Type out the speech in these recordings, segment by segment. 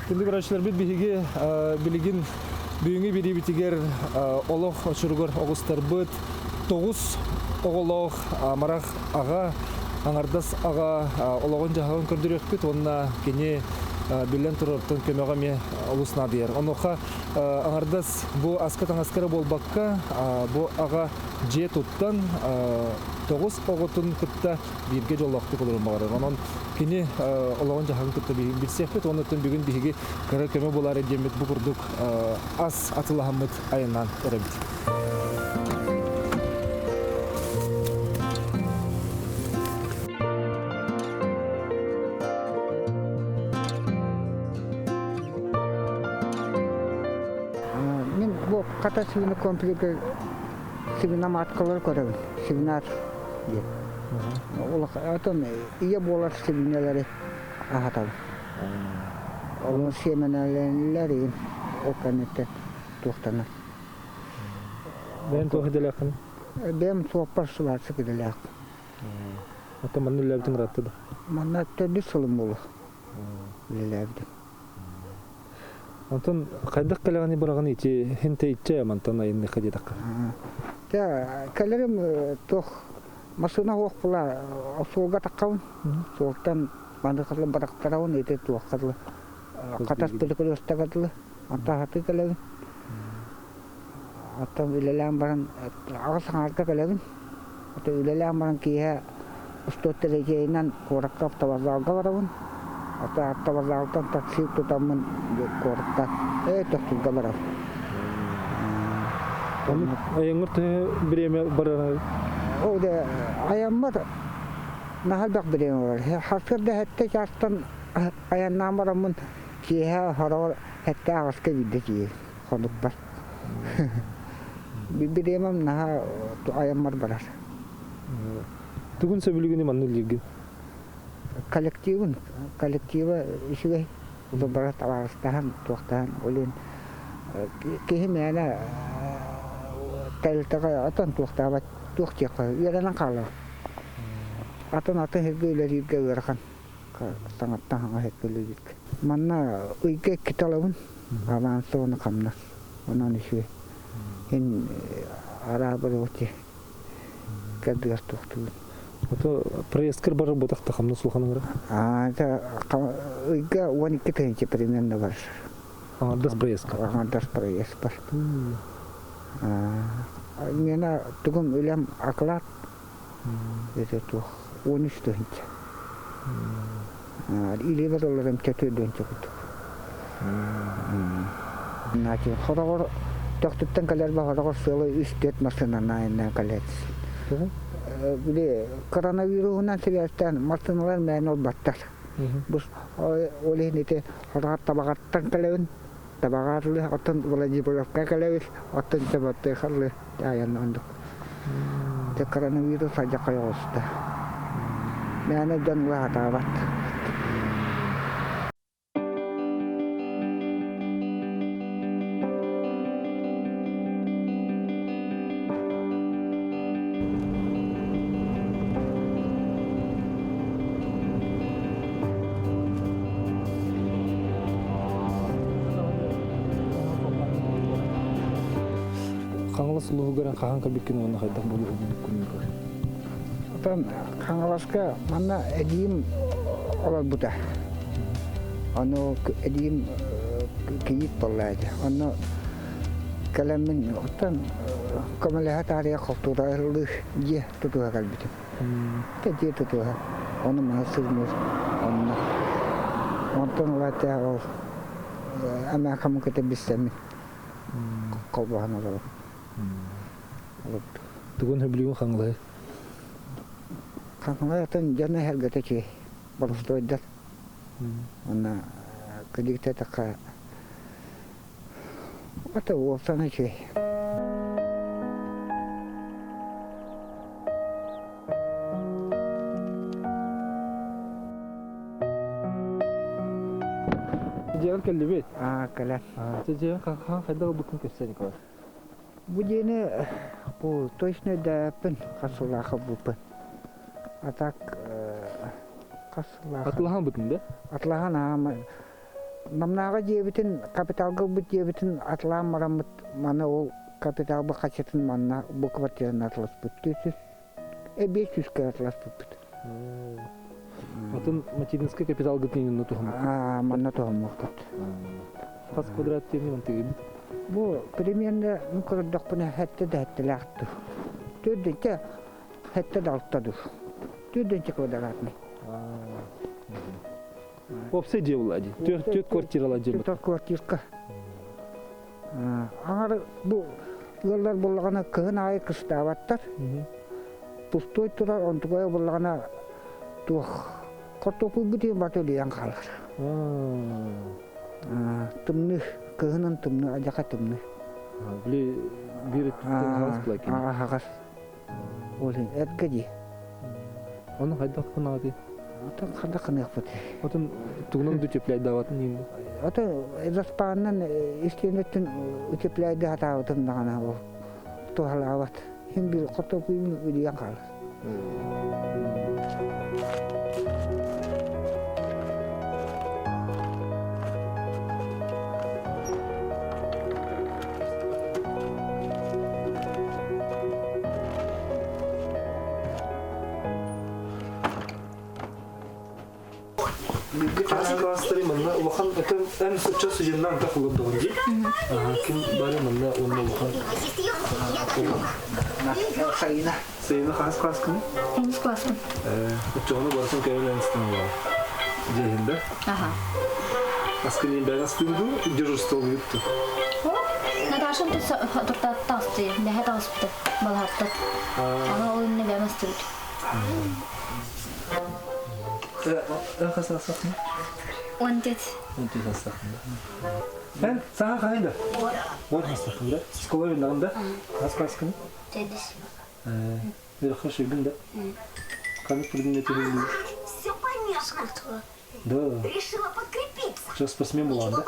Күндү көрөөччүлэрбит биһиги билигин бүгүҥҥү бириибитигэр олох очуругар оҕустарбыт тоҕус оҕолоох амарах аҕа, аҥардас аҕа олоҕун-дьаһаҕын көрдөрүөхпүт уонна кини биллэн турартан көмөҕө эмиэ олус наадыйар. Онуоха аҥардас бу аска-таҥаска эрэ буолбакка, бу аҕа дьиэ туттан тоҕус оҕотун кытта бииргэ дьоллоохтук олорон баҕарар. Онон кини олоҕун-дьаһаҕын кытта билсиэхпит уонна бүгүн биһиги кыра көмө буолаары диэммит бу курдук ас атылаһаммыт айаннаан эрэбит. Мин бу хата сүүнэ комплексы сигнам аткалары көрөбүн. Сигнар диэн. Улахан ийэ буолар сибинньэлэри аһатабын. Олору сиэмэнэлэнэллэр ол кэнниттэн туохтанар. Бэйэм туох идэлээххин? Бэйэм суоппар сыбаарсык идэлээхпин. Оттон манна үлэлээбитиҥ ыраатта да? Манна төрдүс сылым буолуо үлэлээбитим. Онтон хайдах кэлэҕиний быраҕын ити хинтэйчэ мантан айынныхха диэтэххэ? Тэ кэлэрим туох массыына суох була суолга таххабын. Суолтан маныхалы барахтарабын ити туохха дылы хатас перекрестокка дылы онтон хатыы кэлэбин. Оттон үлэлээн баран аҕыс аҥаарга кэлэбин. Ото үлэлээн баран киэһэ устуот тэлэдьиэйинэн куоракка автовокзалга барабын. Ото автовокзалтан такси тутаммын куоракка Төхтүргэ барабын. Айаҥҥар төһө бириэмэ барара? Ол да айаммар наһаа элбэх бириэмэ барар. Сарсыарда сэттэ чаастан айаннаан бараммын киэһэ хороҕор сэттэ аҕыска биирдэ тиийэбин хонукпар. Бириэмэм наһаа айаммар барар. Тугун сөбүлүгүнүй манна үлэлииргин? Коллективын, коллектива үчүгэй. Бара табаарыстаһан, туохтаһан, ол иһин киһи мээнэ тэрилтэҕэ отон туохтаабат, туох диэххэ үөрэнэн хаалар. Атын атын сиргэ үлэлииргэ ыарахан. Саҥаттан саҥа сиргэ үлэлииргэ. Манна ыйга иккитэ ылабын. Аванс уонна хамнас. Онон үчүгэй. Ин араабыр кэрдигэс туохтуубун. Ото проездкар барар ботахта хамнас улахан Аа, это ыйга 12 тыһыынча примерно барар. Аҥардас проездка? Аҥардас проезд бар. Мена тугум үлэм оклад это туох 13 тыһыынча. Илиибэр олорон төтүөрдүөн курдук. Значит, хороҕор төхтүттэн кэлэр баҕарар сыалы үс-түөрт массыынанан айаннаан кэлээт. Били коронавируһунан сибээстээн массыыналар мээнэ ылбаттар. Бу ол иһин ити хороҕор табаҕаттан кэлэбин, табаҕаарлы, оттон Владимировка кэлэбит, оттон Чоботтойхаллы айан оннук. Те коронавирус алдьархай оҕуста. Мээнэ дьон улаатаабат. Хаҥалас улууһугар хаһан кэлбиккин уонна хайдах булбуккун Отон Хаҥаласка манна эдьиийим олорбута. Ону эдьиийим кийиит буолла этэ. Онно кэлэммин оттон көмөлөһө таарыйа холтууралыы дьиэ тутуһа кэлбитим. Дьиэ тутуһа. Ону маны сырмыр онно. Онтон ыла ол эмээххэ кытта билсэммин холбоһон олоробун. Тугун сөбүлүүгүн Хаҥалаһы? Хаҥалаһытын дьоно эһэргэтэ үчүгэй, боростуойдар. Уонна кыдьыктатахха ата уолсан үчүгэй. Дьиэҕэр кэллибит. Аа, кэлэн. Дьиэҕэр хаһан хайдах ылбыккын кэпсээ, Николай. Бу дьиэни бу точно өйдөөбөппүн хас сыллаах ылбыппын. А так хас сыллаах Атылаһан бытын да? Атылаһан аама Намнааҕы дьиэбитин, капиталга ылбыт дьиэбитин атылаан бараммыт, маны ол капиталбыт хаччытын манна бу квартираны атыласпыт. 400, 500 атыласпыппыт. Атын материнскай капиталгытын инна туһаммыт? Манна туһаммыппыт. Хас квадрат тиэрни мантыгыбыт? Бу примерно ну көрдөхпүнэ хэттэ да хэттэлээх ду. Төрдүнчэ хэттэ да алта ду. Төрдүнчэ квадратный. Уопсай дьиэ буолла дии. Түөрт квартирала дьиэ. Түөрт квартирка. Аҥар бу ыаллар буллаҕына кыһын аайы кыстаабаттар. Пустой турар онтугайа буллаҕына туох хортуоппуйбут иһин бата үлүйэн хаалар. Тымныы, кыһынын тымныы, адьака тымныы. Били биир өттүттэн аһаҕас булакин. Аһаҕас. Ол иһин эргэ дии. Ону хайдах гынаҕытый? Отон хайдах гыныахпыт? Отон тугунан да утепляйдаабатын иһин Ото заспааннан истиэнэттэн утепляйды хатаабытым даҕаны ол туһалаабат. Хин бир хотокуйун үлүйэн хаалар. Хас класстары манна улахан это эн сычча сыдьыннан так олордоҕун дии. Ким бары манна уонна улахан Сайына. Сайына хас класскын? Онус класспын. Оччоҕуна барысын көмөн эн буолар. Дьиэһин да? Аха. Аскын бэйэн астыын дуу, дежурство ыыттын? Наташа туртаат таҕысты, бэһэ таҕыспыта, балаһаттат. Аны ол иннэ бэйэм астыбыт. Хас астахын? 14. 14 астахын да. Эн саха хайын да? Он астахын да? Школа биннагын да? Хас класскын? Төрдүс. Үрэххэ шыгын да? Ханнык предмети Все понятно. Да. Решила подкрепиться. Сейчас спортсмен была, да?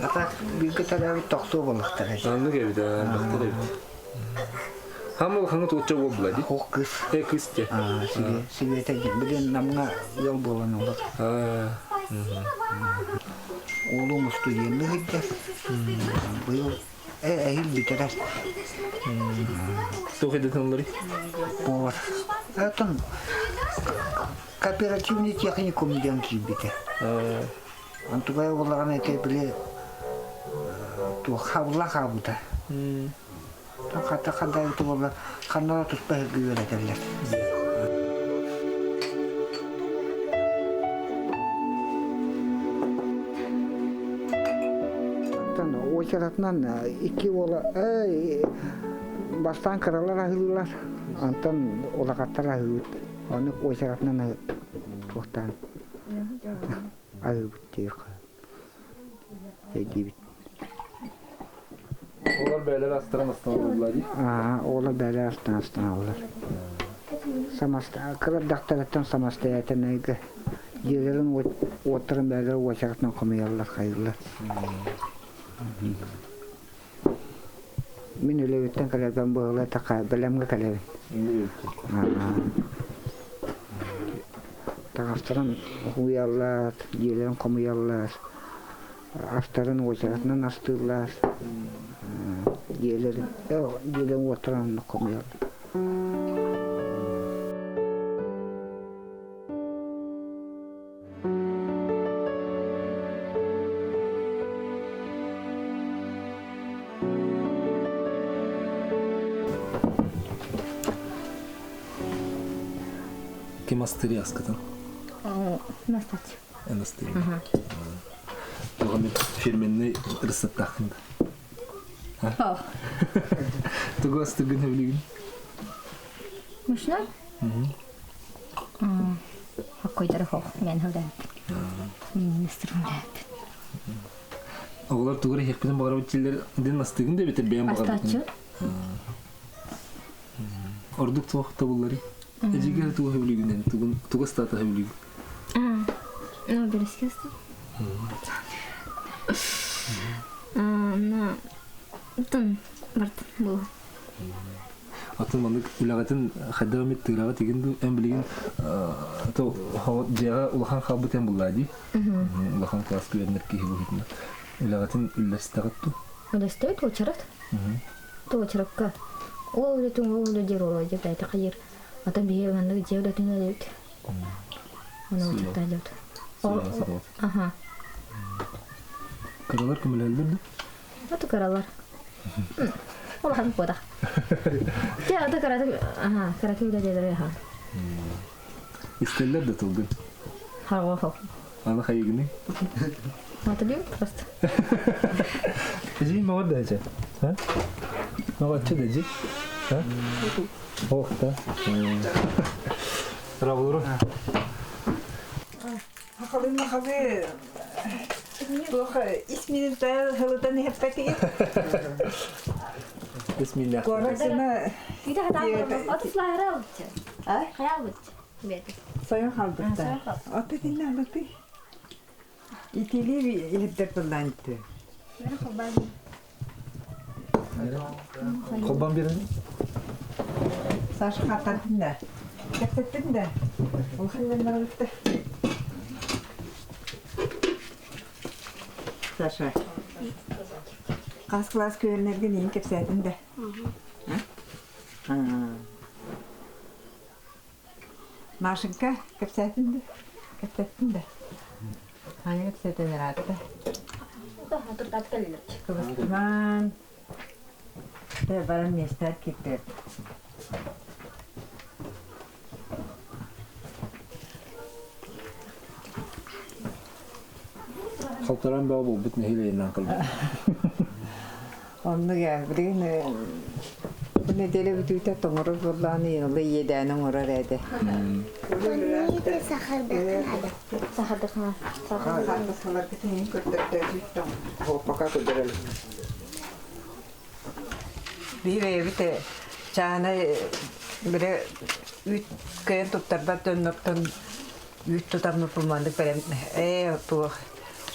А так бииргэ төрөөбүт тохтуу буолуохтара. Аннык эбит, бахтар эбит. Хамыл хаңы туоча буолла ди. Ох кыс. Э кыс те. Сибиэтэ билин намҥа ыал буолан олор. Уолум студенты сылдьар. Быйыл эһил бүтэрэр. Туох идэтин Повар. Оттон кооперативный техникум диэн киирбитэ. Онтугай буоллаҕына ити били туох хабылла хаалбыта. Хата хандайыты буолла ханна туспа сиргэ үөрэтэллэр. Оттон уочаратынан икки уола бастаан кыралар аһыыллар, онтон улахаттар аһыыбыт. Ону уочаратынан туохтаан аһыыбыт диэххэ диибит. Олар бээлер астаран астаналлар дии. Аа, оҕолор бээлэр астан астаналлар. Самоста кыра дахтарыттан самостоятельнайга дьиэлэрин уоттарын бээлэр уочаратынан хомуйаллар хайыыллар. Мин үлэбиттэн кэлэрбэн быһыла така бэлэмҥэ кэлэбин. Таҥастарын уйаллар, дьиэлэрин хомуйаллар. Астарын уочаратынан астыыллар, дьиэлэрин дьиэлэрин уоттарын оннук хомуйаллар. Ким астыырый аскытын? Настать. Эн астыырый. Туох эмит фирменный рецептааххын да? Тугу астыгын сөбүлүүгүн? Мышна? Хоккойдары хох, мен хылдааппын. Министрым дааппын. Оҕолор тугу эрэ иһиэхпитин баҕарабыт дииллэр дин астыгын да эбэтэр бэйэм баҕарбытын. Астааччы. Ордук туох табылларый? Эдьигээр тугу сөбүлүүгүн тугун тугу астаата сөбүлүүгүн? Ну, бирискэсти. На, тун, барт, бу. Атын маннык үлэҕитин хайдах эмит тыыраҕыт игин дуу эн билигин то дьиэҕэ улахан хаалбыт эн буллаа дии. Улахан класска үөрэнэр киһи быһыытынан. Үлэҕитин үллэстэҕит дуу? Үллэстэбит уочарат. Туочаракка. Ол үлэтин ол үлэ диир ол дьэ бэйэтэ хайыр. Атын биһиги маннык дьиэ үлэтин үлэлиибит. Оны учуттааллыбыт. Аха. Кыралар көмөлөһөллөр да? Аты кыралар. Улахан куотах. Те аты кыраты аха, кыраты үлэлиэлэр аха. Истэллэр да тылгын? Харҕа Аны хайыгыный? Матылыым просто. Эжи мөҕөр да эже. Мөҕөччү да эжи. Ох да. Равлуру. Хахалы махалы туох ис минутта хылытан иһэппэтигит. Бисмиллах. Куорасына Иде хатаан Отуслаһара албыччы. А? Хайа албыччы. Сайын хаалбыттар. Ата итиннэ алыты. Итилии иһирдэр тыллаанты. Холбан берин. Саша хаттаттын да. Кэпсэттин да. Улахан дьоннор Саша. Хас класс күөннэргин иин кэпсээтин да. Машенька, кэпсээтин да? Кэпсэттин да? Аня кэпсэтэн ыраатта. Кыбыстымаан. Тэ баран миэстээр киирдэ. Халтаран бөҕө буолбут нэһилиэннээн кэлбит. Оннук ээ, билигин бу нэдиэлэ бүтүүтэ тоҥорор буоллаҕына ыалы иэдээн оҥорор этэ. Сахардахана. Пока көрдөрөл. Биһи бэйэбит чаанай бile үүт кыайан туттарбат дьоннортон үүт тутаммыт маннык бэлэм ээ туох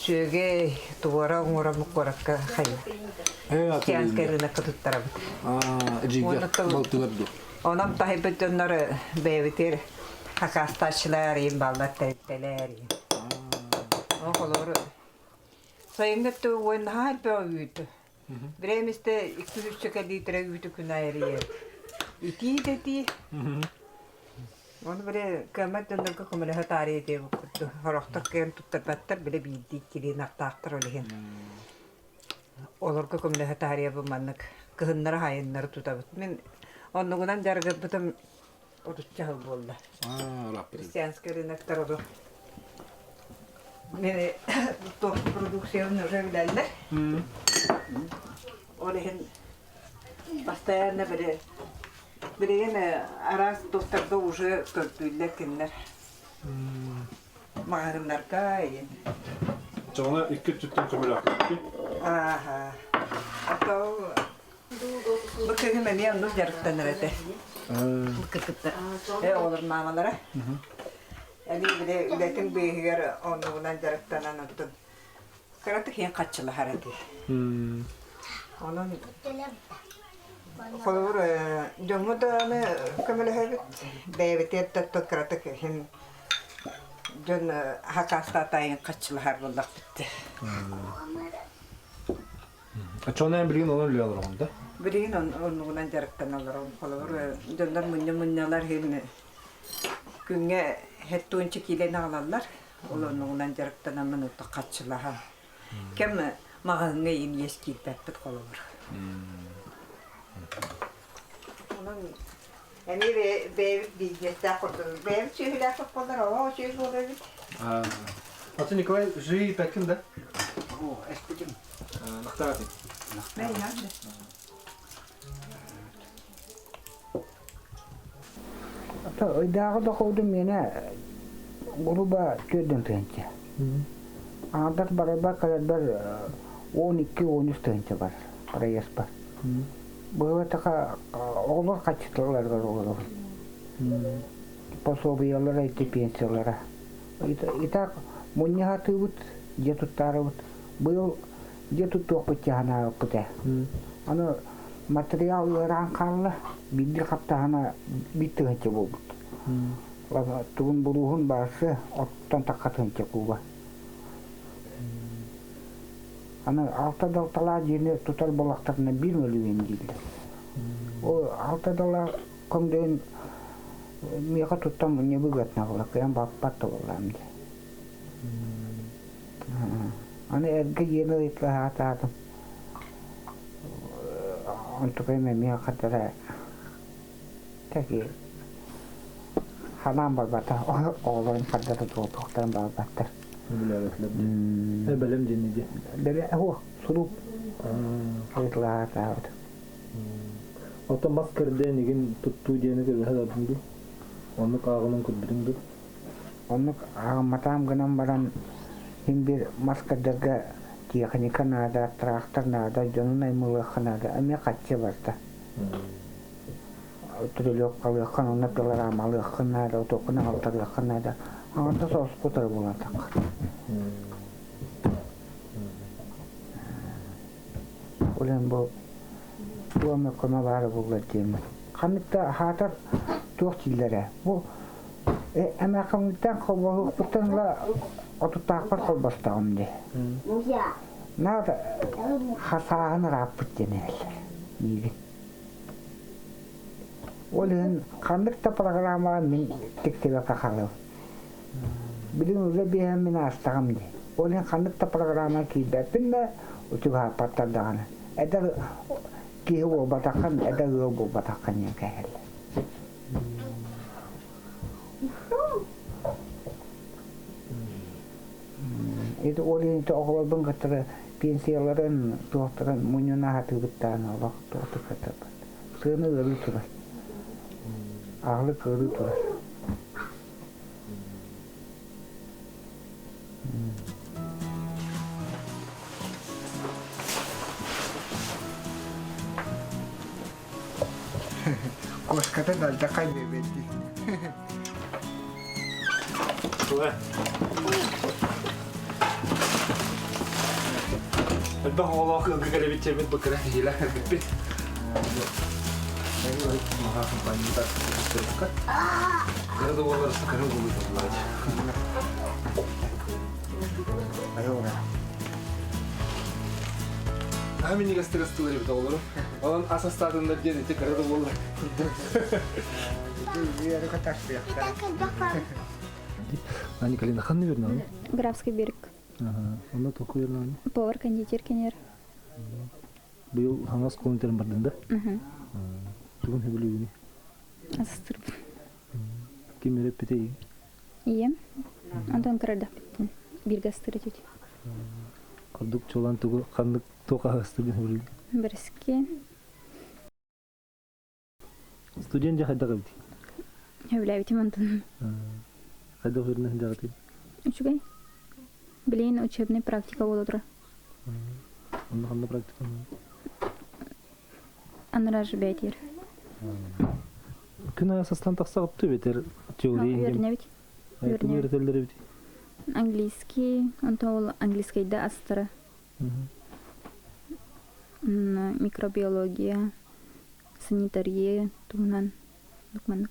сүөгэй туора оҥороммут куоракка хайа Океанскай рынокка туттарабыт. Балтылар дуо? Онон таһыйбыт дьоннор бэйэбитигэр хакаастааччылар иин баллар тэрилтэлэр иин. Ол холобур сайыҥҥы өттө уон наһаа элбэх үүт. Бирээмистэ 200 литрэ үүтү күн айарыйар. Итии да итии. Ону били кыаммат дьоннорго көмөлөһө таарыйа диэбит Сорохтор кыайан туттарбаттар, били биирдии иккилии ынахтаахтар ол иһин. Олорго көмөлөһө таарыйа бу маннык кыһыннары хайыннары тутабыт. Мин оннугунан дьарыгырбытым отучча сыл буолла. Христианский рыноктар олох Мин туох продукциябын уже билэллэр. Ол иһин постоянно били билигин араас туохтарга уже көрдүүллэр кинилэр. Маҕаһыыннарга иһин. Чоҕуна икки өттүттэн көмөлөөхтүк. Ааха. А то бу кыһым эмиэ оннук дьарыктанар этэ. Кыргыттар. Э оҕолор маамалара. Эмиэ били үлэтин быыһыгар оннугунан дьарыктанан оттон кыратык иһин хаччылаһар этэ. Онон холобур дьоҥҥо даҕаны көмөлөһөбүт, бэйэбитигэр да оттон кыратык иһин дьон хакаастаатайын хаччылаһар буоллахпыт. Оччоҕуна эн билигин онон үлэ олороҕун да? Билигин оннугунан дьарыктана олоробун. Холобур, дьоннор мунньа-мунньалар иһин күҥҥэ хэттуонча киилэни аҕалаллар. Ол оннугунан дьарыктанаммын отто хаччылаһан. Кэм маҕаһыыҥҥа иин иэс киирбэппит холобур. Онон эмиэ бэйэбит бизнестээх курдук. Бэйэбит сүөһүлээх буоллар, оо, үчүгэй буолар эбит. А ты, Николай, живи пекин, да? О, эспитим. Нахтааты. Ыйдааҕы дохуотум миэнэ грубо түөрдэн тыһыынча. Аҥардас барарбар кэлэрбэр 12-13 тыһыынча барар проездпар. Быһыытаха оҕолор хаччыталарыгар олоробун. Пособиелара ити пенсиялара. Итак мунньа сатыыбыт, дьиэ туттаарыбыт. Быйыл дьиэ туттуохпут дии санаабыппыт ээ. Аны Материал ыараан хаалла, биирдии хаптаһына биир тыһыынча буолбут. Тугун булууһун баарсы оттон тахха тыһыынча кууба. Аны алта далталаах дьиэни тутар буоллахтарына биир мөлүйүөн дииллэр. Ол алта дала көҥдөйүн миэхэ туттан мунньабы гатна кыайан баппат да буоллаам дии. Аны эргэ дьиэни ыйыталаһаатаатым. Онтукайым эмиэ хатара таки ханаан барбата оҕолорун хардата туохтарын барбаттар. Билээбэтлэр. Бэлэм дьиэни дии. Бэлэ суох сурук ыйыталаһаатаабыт. Оттон мас кэрдээн игин туттуу диэни көрбөһө дардын дуу? Оннук ааҕынан көрбүтүҥ дуу? Оннук ааҕымматаам гынан баран син биир мас кэрдэргэ техника наада, трактор наада, дьону наймылыахха наада, эмиэ хаччы барда. Трелевкалыаххын, онно пилорамалыаххын наада, отуоххун аҕалтарыаххын наада. Аҥардас оскутары булан таххар. Ол иһин бу туом көмө баара буоллар диэммин. Ханнык да аһаатар туох дииллэрэ. Бу эмээххимиттэн холбоһуохпуттан ыла отуттаахпар холбостоҕум дии. Наар хасааһын ырааппыт диэн этэллэр миигин. Ол иһин ханнык да программаҕа мин тиктибэккэ хаалабын. Билигин үлэ биэһэн мин аастаҕым дии. Ол иһин ханнык да программа киирбэппин да, утугаһаппаттар даҕаны. Эдэр киһи буолбатаххын, эдэр ыал буолбатаххын диэн кэһэллэр. Ити ол иһин оҕолорбун кытары пенсияларын, туохтарын мунньуна сатыыбыттаан олох туохтук кытарбат. Сыана ыарыы турар. Аҕылык ыарыы турар. Кошката дальдахай бэбэти. Элбэх оҕолоох ыалга кэлэбит чэбит быкыра киһилээх кэлбиппит. Маха компанията Кыра да буоллар кыра буолуй Наһаа минньигэстик астыылар эбит оҕолорум. Онон ас астаатыннар диэн ити кыра да буоллар. Аня Калина ханна вернаны? Графский берег. Ага. Онно току вернаны? Повар кондитер кенер. Быйыл хаҥас колун терин бардын да? Тугун хөбүлүүгүнүй? Асыстырбын. Ким өрөппүтэй? Ийэм. Антон кырардахпыттын. Бирге астыр этит. Ордук чуолаан тугу ханнык туох аһастыргын хөбүлүүгүн? Бэрэски. Студент дьэ хайдах эбитий? Хөбүлээбитим онтон. Хайдах үөрэнэ сылдьаҕытый? Үчүгэй. Билигин учебный практика буола турар. Онно ханна практика? Анараж бээтиэр. Күн аайы састан тахсаҕыт эбэтэр теория Үөрэнэбит. Тугу үөрэтэллэр эбит? Английский, онтон ол английскайда астара. Микробиология, санитария туһунан документ.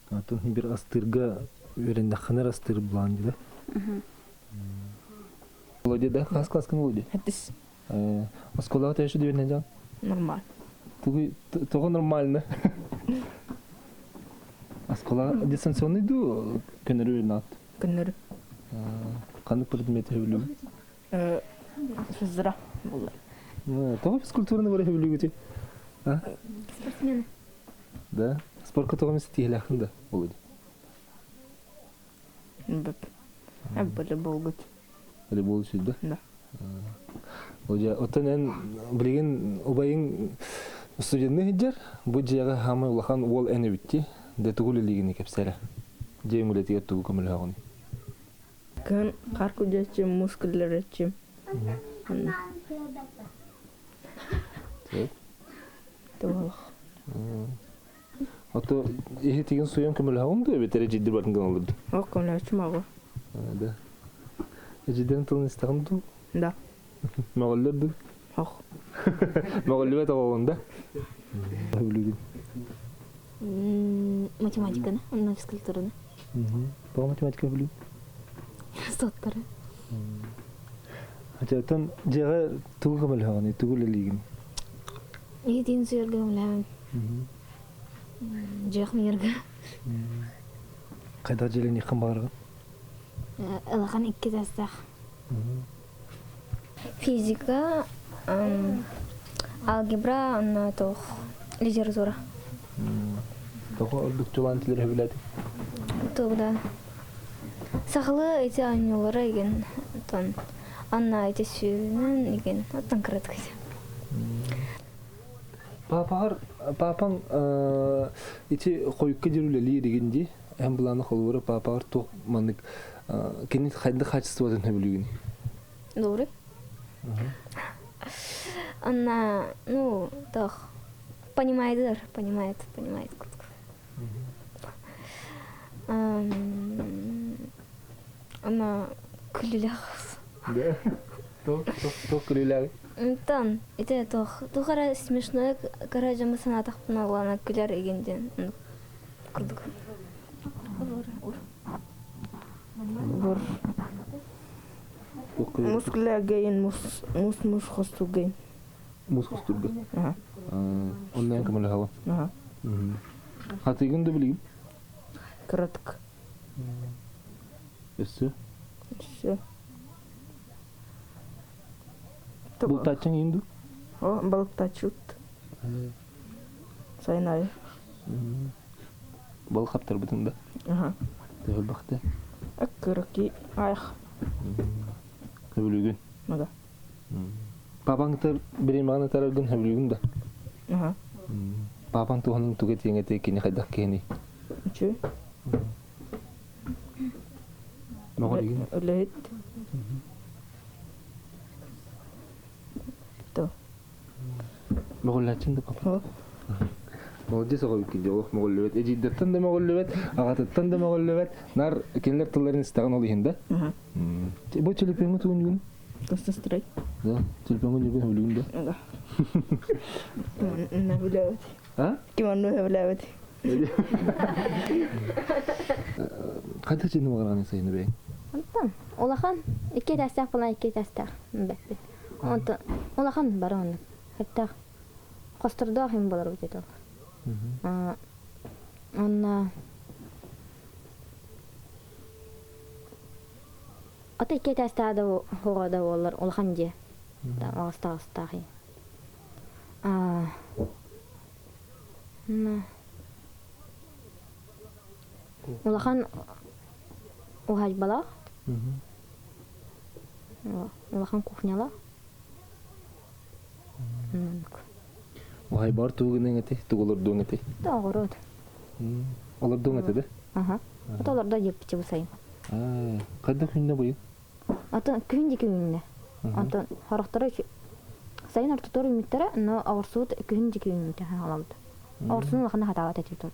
Атын бир астыырга үөрэннэххинэ астыыр булаан дии да? Володя да? Хас класскын Володя? Хаттыс. Оскуолаҕа төһө үөрэнэ дьон? Нормально. Тугу тоҕо нормально? Оскуола дистанционный дуу көнөрү үөрэнэҕит? Көннөрү. Ханнык предмети сөбүлүүгүн? Физра булла. Тоҕо физкультураны бары сөбүлүүгүтүй? Спортсмены. Да? Спортка тоҕо мисситиһилээххин да, Володя? Бөп. Волейболгут. Волейбол үчүгэй Да. Володя, оттон эн билигин убайыҥ студенныы сылдьар, бу дьиэҕэ хаамай улахан уол эн эбитти, дэ тугу үлэлиигиний кэпсээ Дьиэҥ үлэтигэр тугу көмөлөһөҕүнүй? Күн хаар күдьэччим, муус киллэрээччим. Туох. Ото иһитигин суйан көмөлөһөҕүн дуо эбэтэр эдьиийдэр барын гыналлар дуу? Ох, көмөлөһөөччүм аҕа. Да. Эдьиийдэрин тылын истэҕин дуу? Да. Мөҕөллөр дуу? Ох. Мөҕүллүбэт оҕоҕун да? Сөбүлүүгүн? Математиканы, онно физкультураны. Тоҕо математика сөбүлүүгүн? Соттары. Оттон дьиэҕэ тугу көмөлөһөҕүнүй, тугу үлэлиигин? Иһитин суйарга көмөлөһөбүн. Дьиэх миэргэ. Хайдах дьиэлэниэххин баҕараҕын? Улахан икки этээстээх. Физика, алгебра, онно туох литература. Тоҕо ордук чулаан тилэр сөбүлээтиҥ? Тугда. Сахалыы ити оонньуулара игин, оттон анна ити сүүнэн игин, оттон кыратык ити. Паапаҕар паапаҥ ити хойукка диэри үлэлиир игин дии. Эн былааны холобура паапаҕар туох маннык кини хайдах хаачыстыбатын сөбүлүүгүн? Добрый. Она, ну, тох, понимает, понимает, понимает. Она күлүлээх. Да? Туох күлүлээх? Онтон ити туох туох эрэ смешной кыра дьону санаатахпына улаана күлэр игин диэн курдук. Бур. Мускулагайын мус мус мус хостугайын. Мус хостурга. Оннан көмөлөһөҕүн. Хатыгын да билигин? Кыратык. Өссө? Өссө. Бултааччыҥ иин дуу? О, балыктааччыт. Сайын аайы. Бал хаптарбытын да? Аха. Төһөлбөхтө? Аккырки айх. Хөбүлүүгүн? Мага. Папаҥ бириэмэҕин атараргын хөбүлүүгүн да? Аха. Папаҥ туһунан тугу этиэҥ этэй кини хайдах киһиний? Үчү. Мөҕөрүгүн? Үлэһит. То. Мөҕүллээччиҥ да папа? Молодец оҕо икки олох мөҕүллүбэт. Эдьиийдэттэн да мөҕүллүбэт, аҕатыттан да мөҕүллүбэт. Нар кинилэр тылларын истэҕин ол иһин да? Бу төлөпүөҥҥэ тугун бүгүн? Костастрой. Да, төлөпүөҥҥэ ньургун хөбүлүүгүн да? Да. Ким хөбүлээбит? А? Ким онну хөбүлээбит? Хайдах дьиэни баҕараҕын сайыны бэйэҥ? Онтон улахан икки этээстээх буолан икки этээстээх бэппит. Онтон улахан бары оннук. Хэттэх хостордоох им болар бит это. Онна Ата икки этээстээх да хоҕо да буоллар улахан дьиэ. Аҕыстаах Улахан уһаайбалаах, улахан кухнялаах. Уһаайбар тугу гыныаҥ этэй? Тугу олордуоҥ этэй? Да оҕуруот. Олордуоҥ этэ да? Аха. Ото олордо диэппитэ бу сайын. Хайдах күннэ быйыл? Атын күн диэки үүннэ. Онтон хорохторо сайын ортотугар үүммүттэрэ, но оҕурсуут күһүн диэки үүммүтэ хаалабыт. Оҕурсуну улаханна хатаабат этибит ол.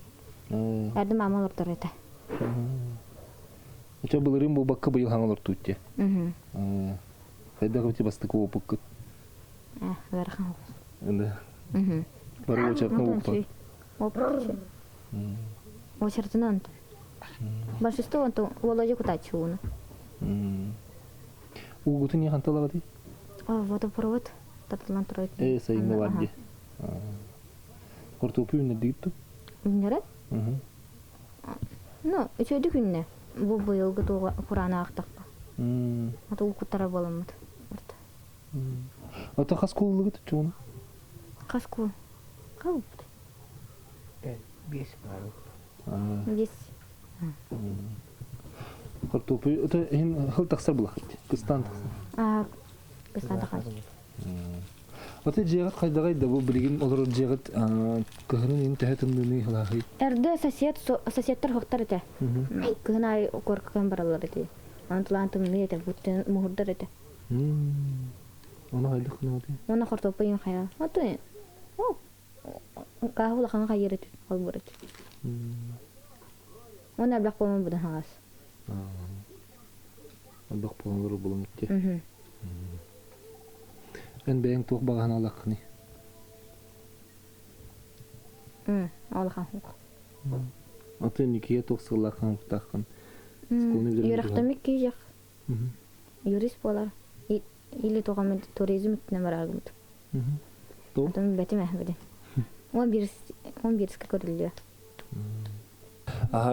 Эрдэ маама олордор этэ. Очо былырыын буолбакка быйыл хаҥа олортуут дии. Хайдах эбити бастакы опыккыт? Ыарахан. Да. Бары очередно укпа. Очередно онтон. Большинство онтон Володя кутааччы ууну. Уугутун не ханталаҕытый? Водопровод тартылан турар. Э, сайыҥҥы бар дии. Хортуоппуй үүннэрдигит дуу? Үүннэрэр. Ну, үчүгэйдик үүннэ. Бу быйылгы туоҕа кураана аахтахха. Ата уу куттара буоламмыт. Ото хас кууллугут чугуна? Хас куул? Хас Биэс баар. Биэс. Хортуоппуй ото иһин хыл тахсар булахыт. Кыстаан тахсар. Кыстаан тахсар. Ото дьиэҕит хайдаҕай да бу билигин олорор дьиэҕит кыһынын иһин төһө тымныыный хылаахый? Эрдэ сосед соседтар хохтар этэ. Кыһын аайы куоркаҕа бараллар этэ. Антылаан тымныы этэ, буттен муһурдар этэ. Ону хайдах гынабытый? Уонна хортуоппуйун хайа. Ото Кааһы улахан хайыр этэ, холбуур этэ. Уонна элбэх буолан будан хаҕас. Элбэх буолан олорор буолан итти. Эн бэйэҥ туох баҕа санаалааххыный? Улахан хук. Аты инникигэ туох сыаллааххын, Сколны билэрин Үөрэхтэммит киһиэх юрист буолар. Или туҕаммыт туризм өттүнэн бараргымыт. Отон бэтим эһэбидин. 11 11-ке көрүллүө.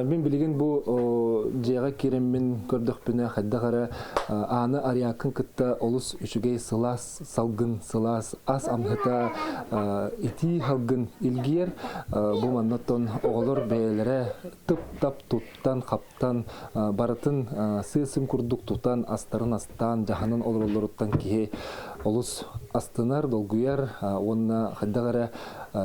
Мин билигин бу дьиэҕэ киирэммин көрдөхпүнэ хайдах эрэ ааны арыйааккын кытта олус үчүгэй сылаас салгын, сылаас ас амһыта итии салгын илгийэр. Бу маннаттан оҕолор бэйэлэрэ тып-тап туттан, хаптан, барытын сыа-сым курдук тутан, астарын астаан, дьаһанан олороллоруттан киһи олус астынар, долгуйар уонна хайдах эрэ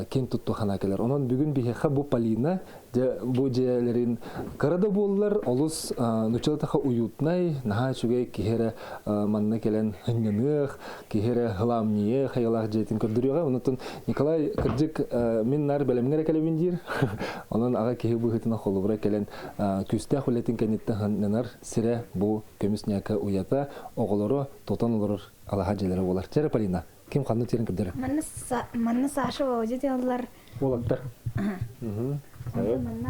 киэн туттуу санаа кэлэр. Онон бүгүн биһиэхэ бу Полина дьэ бу дьиэлэрин кыра да буоллар олус нуччалатаха уютнай, наһаа үчүгэй киһи эрэ манна кэлэн һынньаныах, киһи эрэ һыламньыйыах айылаах дьиэтин көрдөрүөҕэ. Онон Николай кырдьык мин наар бэлэмҥэ эрэ кэлэбин диир. Онон аҕа киһи быһыытынан холобура кэлэн күүстээх үлэтин кэнниттэн һынньанар сирэ бу көмүс ньээкэ уйата, оҕолоро тутан олорор алаһа дьиэлэрэ буолар. Чэ Полина, ким ханна тиэрин көрдөрөр? Манна Саша Володя диаллар. Уолаттар.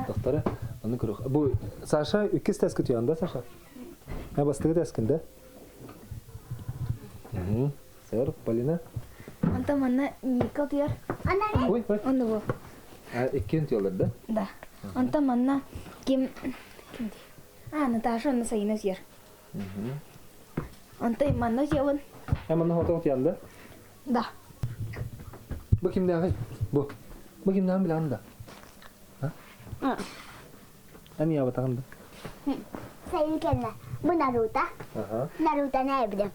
Тохтара. Аны көрөх. Бу Саша иккис тэскэ туян да Саша? А бастыгы тэскин да? Сэр, Полина. Онто манна Ника туяр. Ой, ой. Онно бу. А иккин туялар да? Да. Онто манна ким ким А, Наташа онно Сайына туяр. Онто манна туябын. А манна хотон туян да? Да. Бу кимнээҕий? Бу. Бу кимнээҕин билэҕин да? А? Эн ябатаҕын да? Сайын кэннэ. Бу Наруто. Ага. Нарутаны эбидим.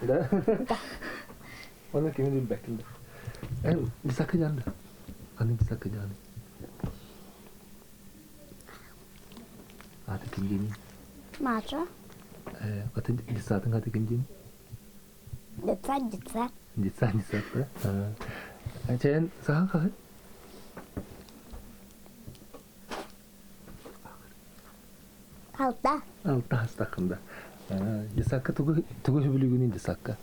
Да? Да. Оны кими билбэккин да? Эн бисакы жан да? Аны бисакы жаны. Аты ким диэний? Маша. Аты десатын аты ким диэний? Детсад, детсад. Детсад, детсад, да? Чэн сахан хаһы? Алта. Алта хастахында. Десакка тугу тугу хөбүлүгүнүн десакка?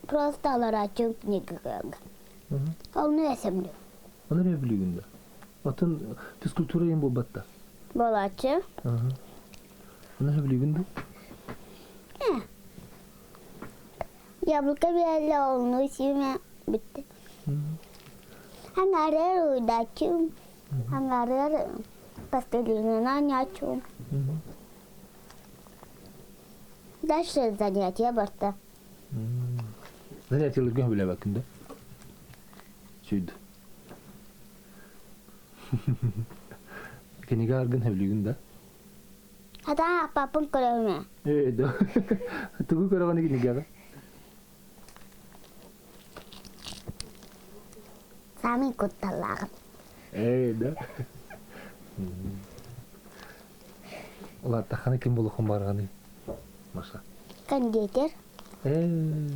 Просто аларачын книга. Оны эсемлю. Оны хөбүлүгүн да. Атын физкультура ем болбатта. Болачы. Оны хөбүлүгүн да? Яблоко берели олну симе битти. Аңарыр уйдачым. Аңарыр пластилинына нячум. Дальше занятия барта. Занятияларга хөбүлэбэккин да? Сүйд. Кинигэ аргын хөбүлүгүн да? Ата папын көрөмө. Ээ, да. Тугу көрөҕүн кинигэҕэ? Самый кутталлааҕым. Ээ, да. Улааттаххына ким буолуоххун баҕараҕыный? Маша. Кондитер. Ээ,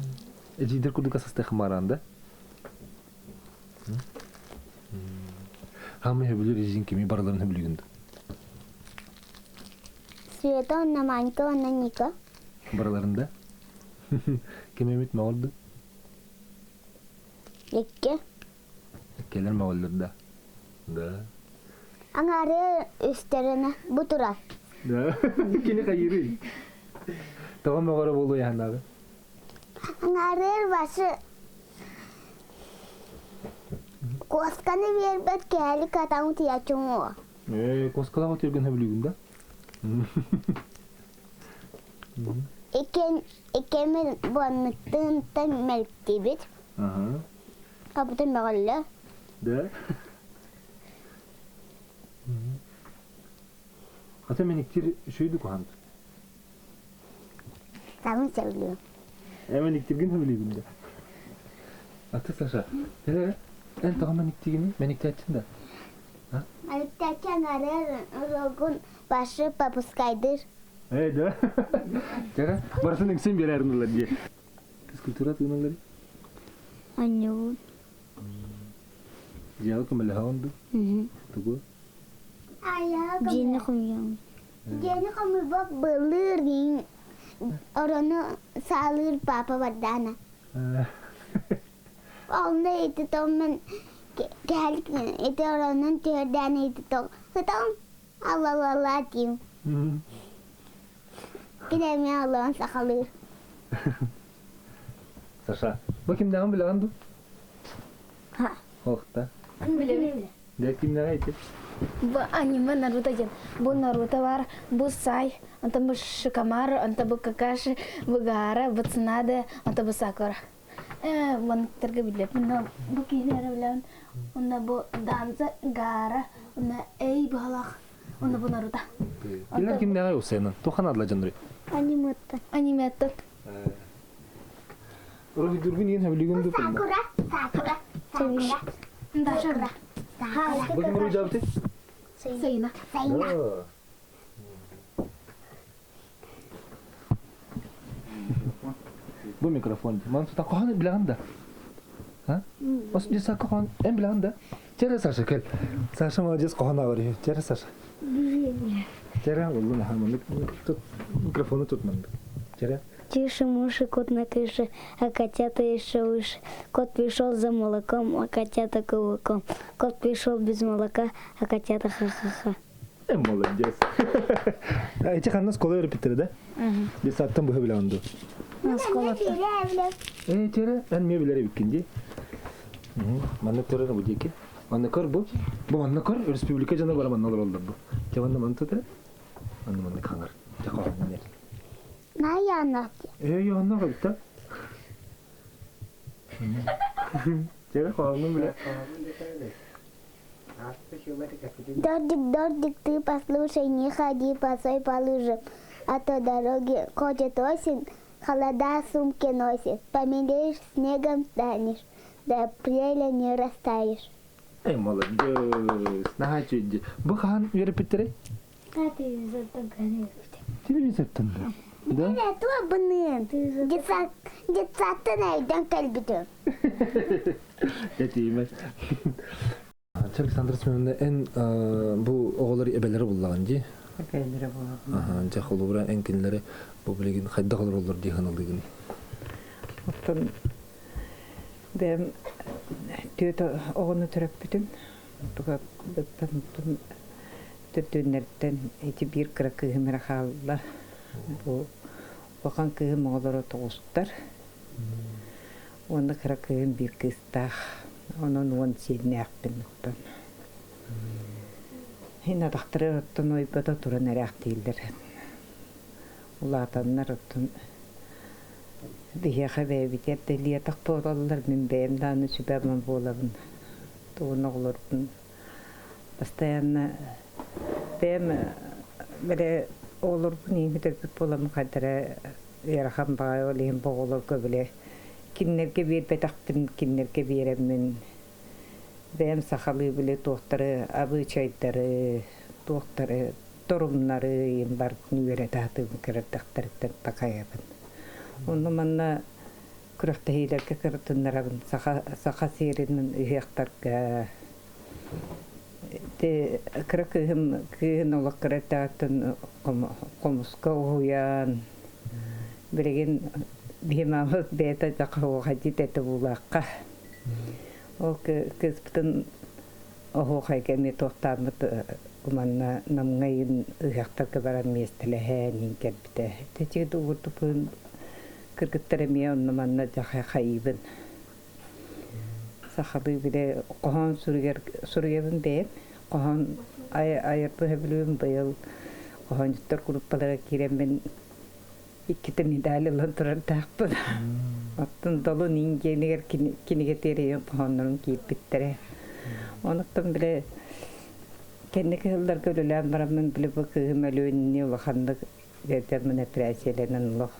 эдьиийдэр курдук асастыаххын баҕараҕын да? Хаамай хөбүлүүр эдьиийин кими барыларын хөбүлүүгүн да? Света уонна Манька уонна Ника. Барыларын да? Ким эмит мөҕүлдү? Икки. Иккилэр мөҕүллүр да? Да. Аҥаары үстэринэ бу турар. Да. Кини хайыырый? Тоҕо мөҕөрө буолуо яһанааҕы? Аҥаарыыр башы куосканы биэрбэт кэһэлик атаҥ утуйаччыҥ Ээ, куоскалаах утуйаргын сөбүлүүгүн да? Иккен иккэммин буоннуттан мэлтибит. Аха. Кабытын мөҕөллө. Да? Ата мэниктир үчүгэй куһаан. Самын сөбүлүүм. Э мэниктиргин сөбүлүүгүн да? Аты Саша, э эн тоҕо мэниктигини? Мэниктээччин да? Мэниктээччи аҥарыар уруогун башы попускайдыр. Э да? Чара, барысын үксүн биэрэрин ылар дии. Физкультура тыыналлар. Анньуун. Дьиэҕэ көмөлөһөҕүн дуу? Тугу? Дьиэни хомуйаҕын. Дьиэни хомуйбат былыр орону саалыыр папа бардаана. Онно ити томмун кэһэлик ити оронун түһэрдээн ити тон сытан алла-алла диим. Кини эмиэ аллаан сахалыыр. Саша, бу кимнээҕин билэҕин дуу? Охта. Билэбин. Дэ кимнээҕи ити? Бу аниме Наруто диэн. Бу Наруто бар, бу Сай, онтон бу Шикамару, онтон бу Какаши, бу Гаара, бу Цунаде, онтон бу Сакура. Э, манныктарга билэбин. Бу киһини эрэ билэбин. Онно бу Данза, Гаара, онно Эй быһалаах, онно бу Наруто. Кинилэр кимнээҕи усайынан? Туох анаадыла дьоннору? Аниметтан. Аниметтан. Уруһуйдуургун иин сөбүлүүгүн дуу? Сакура, Сакура, Сакура. Даша. Бу ким уруйдаабыты? Сайына. Сайына. Бу микрофон. Ман сутан кохан билэҕин да? А? Ос дьиса кохан эн билэҕин да? Чэрэ Саша кэл. Саша молодец кохан аҕар үһү. Чэрэ Саша. Чэрэ уллун аха маннык тут микрофону тут маннык. Чэрэ. Тише, мыши, кот на крыше, а котята еще выше. Кот пришел за молоком, а котята кулаком. Кот пришел без молока, а котята ха-ха-ха. Э, молодец. Эти ханна школа репетире, да? Десаттан быһа билэҕин дуу? Осколоттан. Э, тиэрэ, эн миэ билэр эбиккин дии. Манна турар бу диэки. Манна көр бу. Бу манна көр, республика дьоно бара манна олороллор бу. Дьэ манна манна тутар. Манна манна хаҥар. Дьэ хоһоон Наяна. Э, йоонно кыбта. Дьэ хоһоонун билэ. Дождик, дождик, ты послушай, не ходи босой по лужам, а то дороги ходит осень, холода сумки носит, помелеешь, снегом станешь, до апреля не растаешь. Эй, молодец. Наһаа үчүгэй. Бу хаһан үөрэппиттэрэй? Телевизортан да. Да? Туобунын. Детсадтан айдан кэлбитим. Этиимэ. Александр Семеновна, эн бу оҕолор эбэлэри буллаҕын дии? Эбэлэри буллаҕын. Дьэ, холобура, эн кинилэри бу билигин хайдах олороллор дии саналыыгыный? Оттон бэйэм түөрт оҕону төрөппүтүм. Туга төрдүөннэриттэн ити биир кыра кыыһым эрэ хаалла. Бу улахан кыыһым оҕолоро тоҕустар. Уонна кыра кыыһым биир кыыстаах. Онон уон сиэннээхпин оттон. Иһин атахтары оттон уойбата туран эрээхтииллэр. Улаатаннар оттон биһиэхэ бэйэбитигэр да илиэтэх буолаллар, мин бэйэм даҕаны сүбэ-ама буолабын. Тугун оҕолорбун постоянно бэйэм били оҕолорбун иһин бүтэрбит буоламмын хайдара ыарахан баҕайы ол иһин бу оҕолорго били кинилэргэ биэрбэтэхпин кинилэргэ биэрэммин бэйэм сахалыы били туохтары абыычайдары туохтары торумнары иһин барытын үөрэтэ сатыыбын кырардахтарыттан такайабын онно манна күрэхтэһиилэргэ кырытыннарабын саха саха сиэринэн ыһыахтарга ити кыра кыыһым кыыһын олох кыра эрдэҕиттэн хомуска уһуйан билигин биһи маамабыт бэйэтэ оһуохайдыыр этэ буулаахха ол кыыспытын оһуохайга эмиэ туохтааммыт манна Намҥа ыйын ыһыахтарга баран миэстэлэһэн иһин кэлбитэ ити угурдуппун кыргыттар эмиэ онно-манна хайыыбын сахалыы бile хоһоон суруйар суруйабын бэйэм хоһоон айарбын сөбүлүүбүн быйыл хоһоонньуттар группалара киирэммин иккитэ медаль ылан турардаахпын оттон долун индиэнигэр кинигэ тиэрийэн хоһооннорун киирбиттэрэ онуттан бile кэнники сылларга үлэлээн бараммын бile бу кыыһым өлүөнни улаханнык Дьэрдэрмин эпэрээссийэлэнэн олох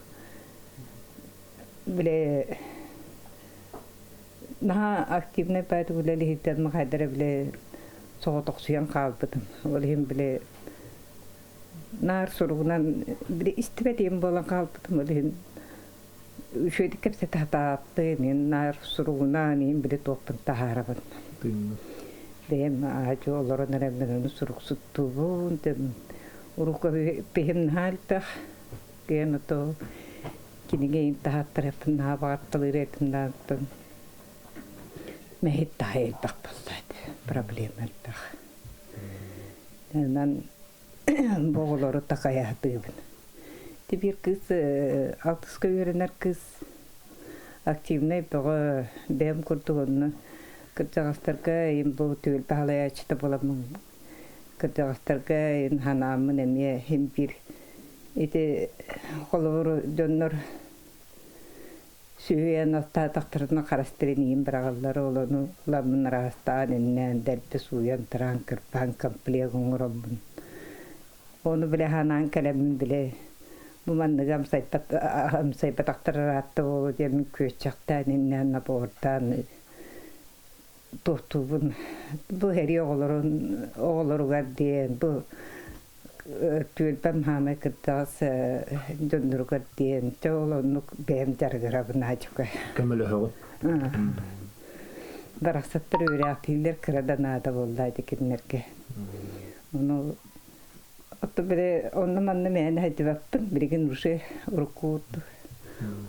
бile наһаа активнай поэт үлэлиһиттэн махайдара бile соҕотохсуйан хаалбытым. Ол иһин бile наар суругунан бile истибэтиим буолан хаалбытым. Ол иһин үчүгэйдик кэпсэтэ сатаабыттын, иһин наар суругунан иһин бile туохпун таһаарабын. Бэйэм аадьу олорон эрэммин ону суруксуттуубун, урукку пиһим наһаа элбэх, киэн ото. Кинигэ иин таһааттарыахпын наһаа баҕарталыыр этим да оттон мэһит таһа элбэх буолла этэ, проблема элбэх. Онон бу оҕолору такайаатыыбын. Ити биир кыыс алтыска үөрэнэр кыыс активнай бөҕө бэйэм курдук онно кырдьаҕастарга им бу түөлбэ халайааччыта буоламмын кырдьаҕастарга ин ханааммын эмиэ иһин биир ити холобур дьоннор сүһүйэн астаатахтарына харастырын иин быраҕаллар ол ону ыламмын ыраастаан иннээн дэлби сууйан тараан кырбаан комплект оҥороммун ону бile ханаан кэлэммин бile бу манныгы амсайбат амсайбатахтар ыраатта буолуо диэммин күөччэхтээн иннээн набордаан туохтуубун бу эрии оҕолорун оҕолоругар диэн бу түөлбэм хаамай кырдьаҕас дьонноругар диэн дьэ ол оннук бэйэм дьарыгырабын аадьука Көмөлөһөҕүн. Барахсаттар үөрээхтииллэр кыра да наада буолла ити кинилэргэ. Ону Отто били онно манна мээнэ сылдьыбаппын. Билигин уже урукку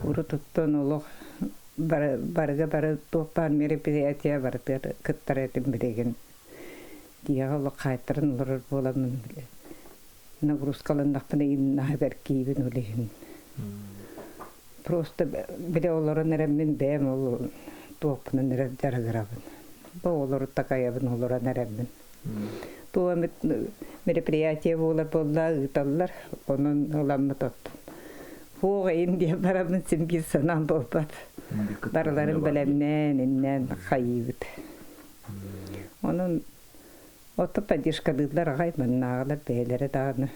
урут оттон олох барыга бары туох баар мероприятие барытыгар кыттар этим билигин. Тиэҕэ олох хаайтаран олорор буоламмын нагрузкаланнахпына иннаһа бэркиибин ол иһин. Просто билэ олорон эрэммин бэйэм ол туохпунан эрэ дьарыгырабын. Бу оҕолору такайабын олорон эрэммин. Туох эмит мероприятие буолар буолла ыыталлар, онон ыламмыт оттон. Хуох эйин диэн бараммын син биир санаам буолбат. Барыларын бэлэмнээн, иннээн хайыыбыт. Онон ото поддержкалыыллар аҕай маннааҕылар бэйэлэрэ даҕаны.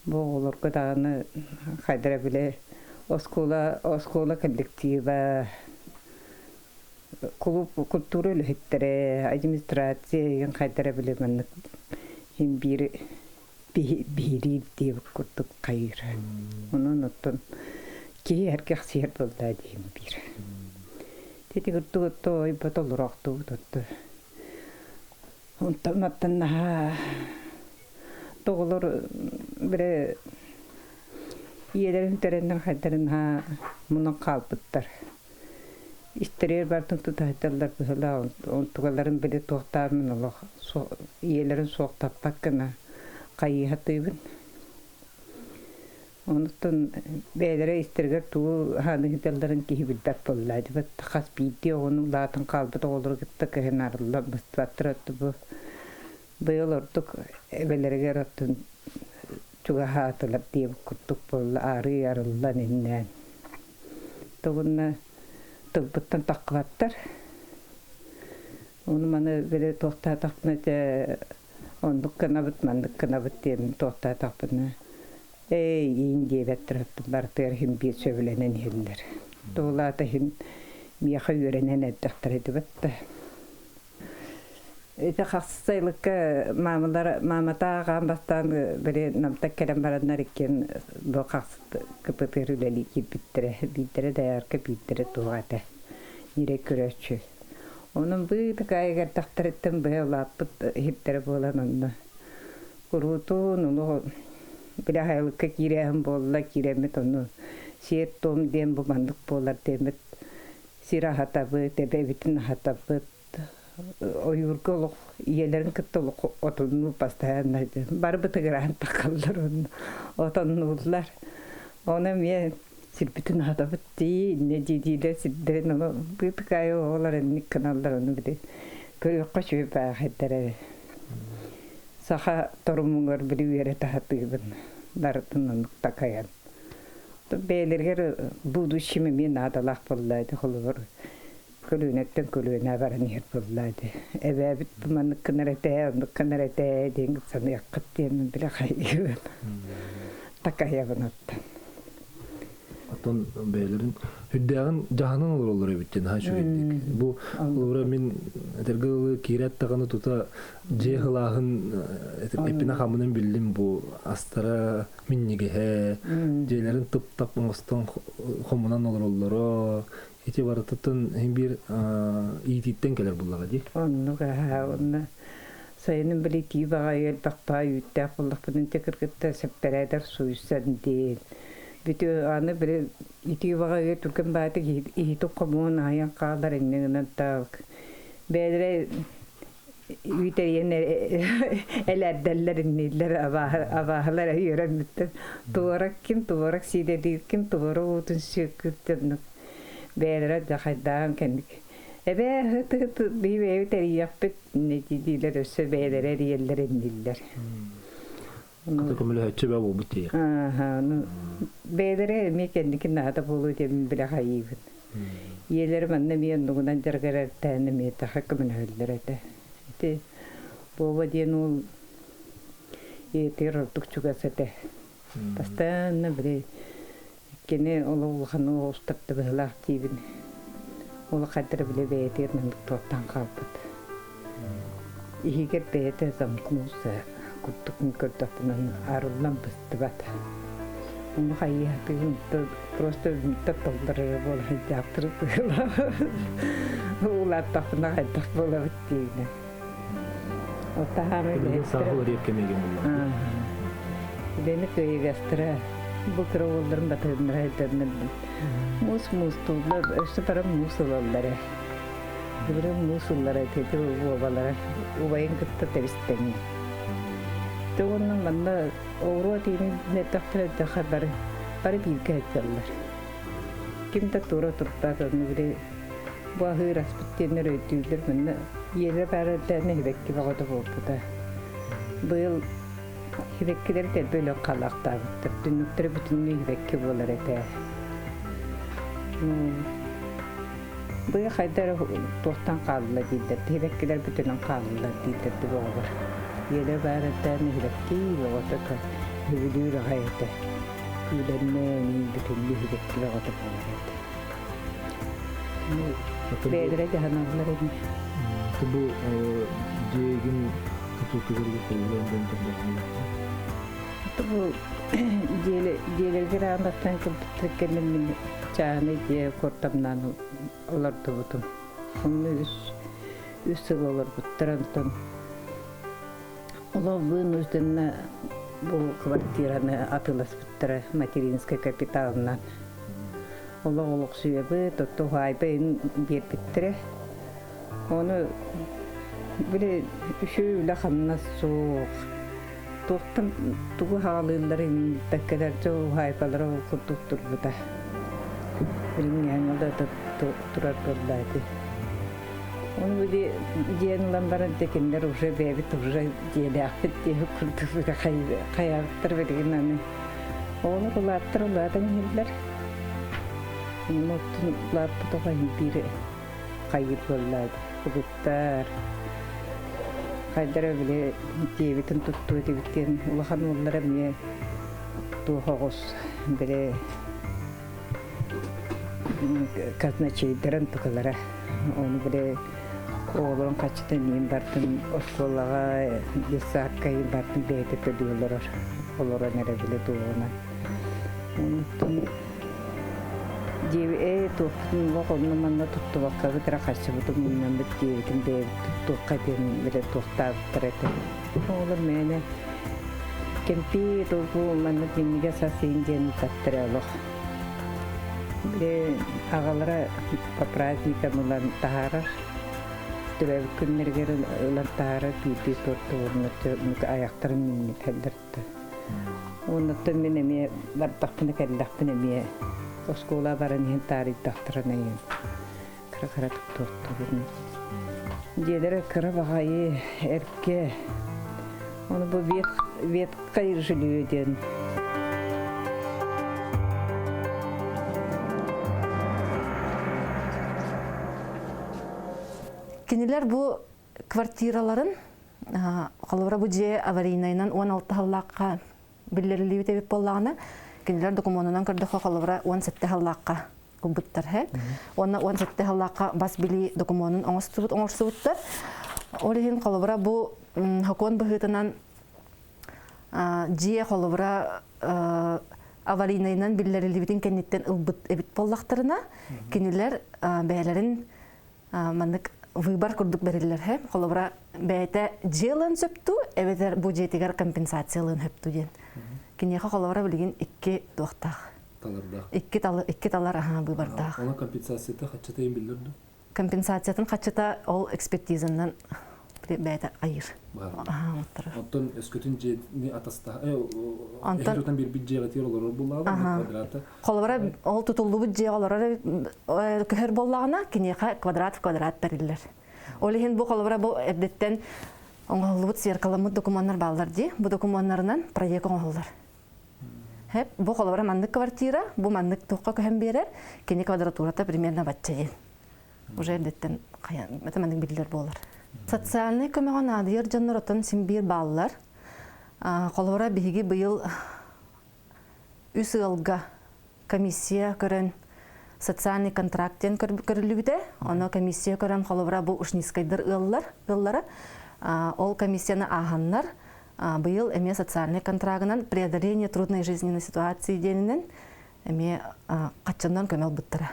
Бу оҕолорго даҕаны хайдара бile оскуола оскуола коллектива Кулууп культура үлэһиттэрэ, администрация игин хайдара били маннык иһин биир биһириир диэбит курдук хайыыр. Онон оттон киһи эргэхсийэр буолла диэн биир. Ити курдук отто ойбот олороохтубут отто. Онтон маттан наһаа тоҕолор бире ийэлэрин тэрэннэр хайдарын наһаа мунан хаалбыттар. Истэригэр бартын тута сылдьаллар быһыылаах, онтукаларын били туохтаабын олох ийэлэрин суохтаппат гына хайыһатыыбын. Онуттан бэйэлэрэ истэригэр тугу ханыһыталларын киһи билбэт буолла. Дибэт хас биирдии оҕону улаатан хаалбыт оҕолору кытта кыһын арыллан быстыбаттар отто бу быйыл ордук эбэлэригэр оттон чугаһаатылар диэбит курдук буолла арыы арыллан иннээн. Тугунна тылбыттан таххыбаттар. Ону маны били туохтаатахпына дьэ оннук гынабыт, маннык гынабыт диэн туохтаатахпына эй иин диэбэттэр барытыгар иһин биир сөбүлэнэн иһэллэр. Туолаата иһин миэхэ үөрэнэн эрдэхтэрэ дибэт да. Ити хас сайылыкка маамалар маамата аҕаан бастаан били намтан кэлэн бараннар иккиэн бу хас кыпытыыр үлэлии киирбиттэрэ. Биирдэрэ доярка, биирдэрэ туох этэ. Ньирэй көрөөччү. Онон быытыкаайыгар тахтарыттан быһа улааппыт иһиттэрэ буолан онно куруутун ону били аһылыкка киирээһин буолла киирэммит ону сиэр-туом диэн бу маннык буолар диэммит сир аһатабыт, эбэбитин аһатабыт ойуурга олох ийэлэрин кытта олох отоннуу постоянно бары бытыгыраан тахаллар онно отоннууллар ону эмиэ сирбитин аһатабыт дии иннэ дии-диилэр сирдэрин ону быытыкаайы оҕолор инник гыналлар ону били көрүөххэ үчүгэй бааһырдар саха торумугар били үөрэтэ сатыыбын барытын оннук такайан бэйэлэригэр будущем эмиэ наадалаах буолла ити холобур көлүөнэттэн көлүөнэ баран иһэр буолла ити. Эбээбит бу маннык гынар этэ, оннук гынар этэ диэн саныаххыт диэн билэ хайыыбын. Такайабын оттон. Оттон бэйэлэрин үрдээҕин дьаһанан олороллор эбит диэн наһаа үчүгэйдик. Бу холобура мин этэргэ дылы киирээт даҕаны тута дьиэ сылааһын эппинэ хаммынан биллим бу астара минньигэһэ, дьиэлэрин тып-тап оҥостон хомунан олороллоро Ити барытыттан иһин биир иитииттэн кэлэр буллаҕа дии. Оннук аһаа уонна сайынын били итии баҕайы элбэх баай үүттээх буоллахпытын ити кыргыттар сэппэрээтэр суйсан диэн. Бүтү аны били итии баҕа түргэн баатык иһитик хомуон аһайан хаалар иннигинэн таак. Бэйэлэрэ үүтэйэн элэрдэллэр иннилэр абааһылар үөрэммиттэр. Туорак ким туорак сиидэлиир ким туора уутун сүөккүртэн бэйэлэрэ да хайдаан кэнник. Эбээ ыт бии тэрийэхпит диилэр өссө бэйэлэрэ эрийэллэр инниллэр. Ата көмөлөһөччү бэ буолбут тиийэ. Ааха, ну бэйэлэрэ эмиэ кэнники наада буолуо диэн билэ хайыыбын. Ийэлэрэ манна эмиэ оннугунан дьарыгырардаан эмиэ таха көмөлөһөллөр этэ. Ити Вова диэн уол ийэтигэр ордук чугас этэ. Постоянно били кини олох улахан оҕустарда быһыылаах диибин. Ол хайдара били бэйэтигэр маннык туохтан хаалбыт. Иһигэр бэйэтэ замкнулся курдук көрдөхпүнэ арыллан быстыбат. Ону хайыһатыгын просто толлорор буола сылдьаахтыр быһыылаах. Улааттахпына хайдах буолабыт диибин. Оттаһаамы Саахал риэккэмиэгин булла. Үлэни кыайыгастара бу кыра уолларын батыһыннара өйдөрнөр муус муустууллар өссө баран муус ылаллар ээ. Былырыын муус ыллара ити уобалара убайын кытта тэбистэҥҥэ. Дьэ уонна манна оҕуруо тиинин эттэхтэрэ эттэххэ бары бары бииргэ сылдьаллар. Ким да тура турбат онно били бу аһыыр аспыт диэннэр өйдүүллэр манна ийэлэрэ баара эрдэҕинэ сибэкки бөҕөтө буолбута. Быйыл сибэккилэр дэлби өлөн хаалаахтаабыттар. Түннүктэрэ бүтүннүү сибэкки буолар этэ. Быйыл хайда эрэ туохтан хаалла дииллэр. Сибэккилэр бүтүнэн хааллылар дииллэр оҕолор. Ийэлэрэ баара эрдэҕинэ сибэкки бөҕөтө сөбүлүүр аҕай этэ. Күүлэннэ бүтүннүү сибэкки бөҕөтө буолар этэ. Бэйэлэрэ дьаһаналлар ини. Бу дьиэгин тутуутугар холлон дьон Бу дьиэлэргэр аан бастаан кэлбиттэр кэннэ мин чааһынай дьиэ куортамнаан олордубутум. Онно үс үс сыл олорбуттар онтон олох вынужденно бу квартираны атыыласпыттара материнскай капиталынан. Олох олохсуйабыт, оттон уһаайба биэрбиттэрэ. Ону били үчүгэй үлэ-хамнас суох. Туохтан тугу хаалыылларын билбэккэлэр дьэ уһаайбалара ол курдук турбута. Билиҥҥээҥҥэ да турар буолла ити. Ону били дьиэн ылан баран дьэ кинилэр уже бэйэбит уже дьиэлээхпит диэбит курдук хайаабыттар билигин аны. Оҕолор улааттар улаатан иһэллэр. Оттон улааппыт оҕо биир хайыыр буолла кыбыттар. Хайдара били дьиэбитин туттуо этибит диэн улахан уоллара эмиэ туох оҕус били казначейдарын тукалара. Ону били оҕолорун хаччытын иин бартын оскуолаҕа детсадка иин бартын бэйэтэ төлүү олорор. Олорон эрэ били туоҕунан. Онтон диэби ээ туохпутун олох онно манна туттубаккабыт эрэ харчыбытын мунньаммыт диэбитин бэйэбит туттуохха диэн били туохтаабыттар этэ. Оҕолор мээнэ кэмпиэт ол-бу маннык минньигэс ас иһин диэн ыытаттара олох. Били аҕалара по праздникам ылан таһаарар. Төрөөбүт күннэригэр ылан таһаарар биирдии торт уонна айахтарын минньитэллэр Оннуттан мин эмиэ бардахпына кэллэхпинэ эмиэ оскуола баран иһэн таарыйдахтарына иһин кыра-кыратык туохтуубун. Дьиэлэрэ кыра баҕайы эргэ. Ону бу ветхое жилье диэн. Кинилэр бу квартираларын холобура бу дьиэ аварийнайынан 16 сыллаахха биллэриллибит эбит буоллаҕына, кинилэр докумуонунан көрдөххө холобура 17 сыллаахха ылбыттар һэ. Уонна 17 сыллаахха бас билии докумуонун оҥостубут оҥорсубуттар. Ол иһин холобура бу сокуон быһыытынан дьиэ холобура аварийнайынан биллэриллибитин кэнниттэн ылбыт эбит буоллахтарына, кинилэр бэйэлэрин маннык выбор курдук бэриллэр һэ. Холобура, бэйэтэ дьиэ ылыан сөптүү, эбэтэр бу дьиэтигэр компенсация ылыан сөптүү диэн. Киниэхэ холобура билигин икки туохтаах. Талардаах. Икки тал икки талар аһаа быыбардаах. Она компенсацията хаччата им биллэр ду? Компенсациятын хаччата ол экспертизанан бэйэтэ айыр. Оттон өскөтүн дьиэни атастаһа Онтон тутан биэрбит дьиэҕитигэр олорор буоллаҕына квадрата. Холобура ол тутуллубут дьиэҕэ олорор көһөр буоллаҕына киниэхэ квадрат в квадрат бэриллэр. Ол иһин бу холобура бу эрдэттэн оҥоһуллубут сверкаламмыт докумуоннар бааллар дии. Бу докумуоннарынан проект оҥоһуллар. Хеп, бу холобура маннык квартира, бу маннык туохха көһөн биэрэр, кини квадратурата примерно бачча диэн. Уже эрдэттэн хайан, это маннык биллэр буолар. Социальнай көмөҕө наадыйар дьоннор оттон син биир бааллар. Холобура биһиги быйыл үс ыалга комиссия көрөн социальный контракт диэн көрүллүбүтэ. Оно комиссия көрөн холобура бу Ушницкайдар ыаллар, ыаллара. Ол комиссияны ааһаннар быйыл эмиэ социальный контрагынан преодоление трудной жизненной ситуации диэнинэн эмиэ хаччанан көмө ылбыттара.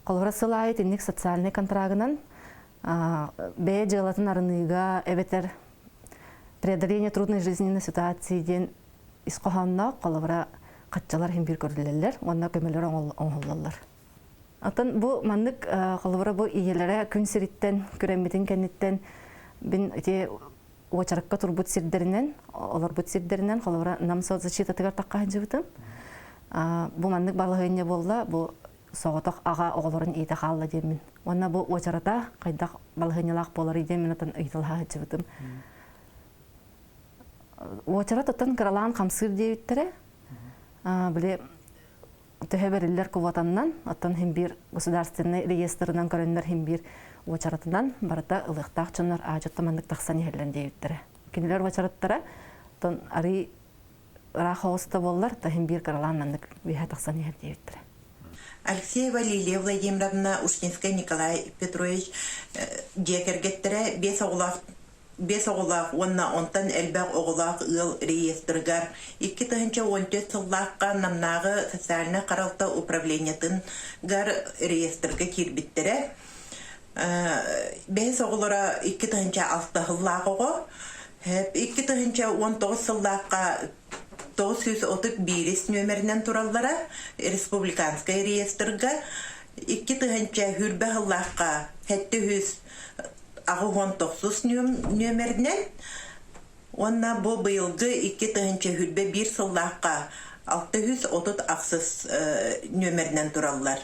Холобура сыл аайы итинник социальный контрагынан бэйэ дьыалатын арыныыга эбэтэр преодоление трудной жизненной ситуации диэн ис хоһоонноох холобура хаччалар иһин биир көрүллэллэр уонна көмөлөр оҥоһуллаллар. Атын бу маннык холобура бу ийэлэрэ күн сириттэн күрэммитин кэнниттэн бин ити уочаракка турбут сирдэринэн олорбут сирдэринэн холобура нам соцзащитатыгар тахха сылдьыбытым. Бу маннык балаһыанньа буолла бу соҕотох аҕа оҕолорун иитэ хаалла диэммин. Уонна бу уочарата хайдах балаһыанньалаах буоларый диэммин атын ыйыталаһа сылдьыбытым. Уочарат оттон кыралаан хамсыыр диэбиттэрэ. Били төһө бэриллэр квотаннан, оттон хин биир государственнай реестрынан көрөннөр хин биир уочаратынан барыта ылыахтаах дьоннор аадьытта маннык тахсан иһэллэр диэбиттэрэ. Кинилэр уочараттара оттон арый ыраах оҕуста буоллар, та хин биир кыралаан маннык үөһэ тахсан иһэр диэбиттэрэ. Алексеева Лилия Владимировна, Ушницкай Николай Петрович дьиэ кэргэттэрэ биэс оҕолоох биэс оҕолоох уонна онтон элбэх оҕолоох ыал реестрыгар 2014 сыллаахха Намнааҕы социальнай харалта управлениетыгар реестрга киирбиттэрэ. Бэһис оҕолоро 2006 сыллаах оҕо, 2019 сыллаахха 931 нүөмэринэн тураллара республиканскай реестрга, 2020 сыллаахха 700 89 нүөмэринэн уонна бу быйылгы 2021 сыллаахха 638 нүөмэринэн тураллар.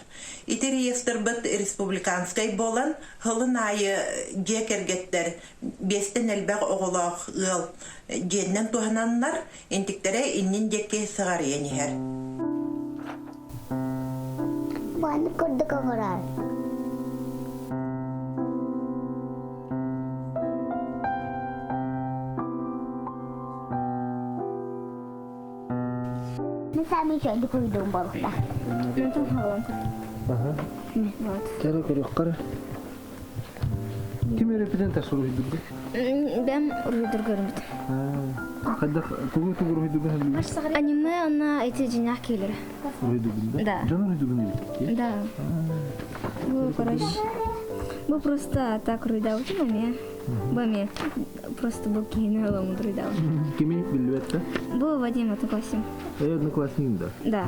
Ити реестрбыт республиканскай буолан, сылын аайы дьиэ кэргэттэр биэстэн элбэх оҕолоох ыал дьиэннэн туһананнар, интиктэрэ иннин диэки сыҕарыйан иһэр. Маннык курдук оҥорор. Ну, сами еще не куйдум балықта. Ага. Кere көрүөххэ. Ким өрөпүтэн суруйдургу? Бэм уруйдур көрүмүт. Хайдах тугу тугу уруйдургун Аниме она эти дьиҥнээх киилэрэ. Уруйдургун да? Да. Дьон уруйдургун эбит. Да. Бу, короче, бу просто так уруйдаабытым эмиэ. Бу эмиэ просто бу киһини ылам уруйдаабытым. Кими билбэт да? Бу Вадим одноклассник. Одноклассник да? Да.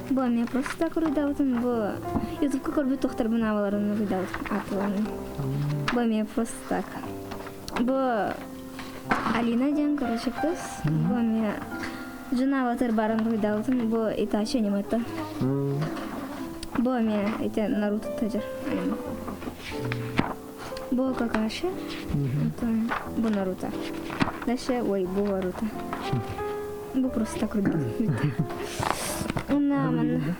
Бу эмиэ просто так уруйдаабытым. Бу ютубка көрбүт тохторбун аабаларын уруйдаабытым аатыларын. Бу эмиэ просто так. Бу Алина диэн, короче, кыз. Бу эмиэ Жена баран уруйдаабытым. Бу Итачи анимета. Бу эмиэ ити Наруто тажыр аниме. Бу Какаши. Бу Наруто. Дальше, ой, бу Наруто. Бу просто так Уна манна.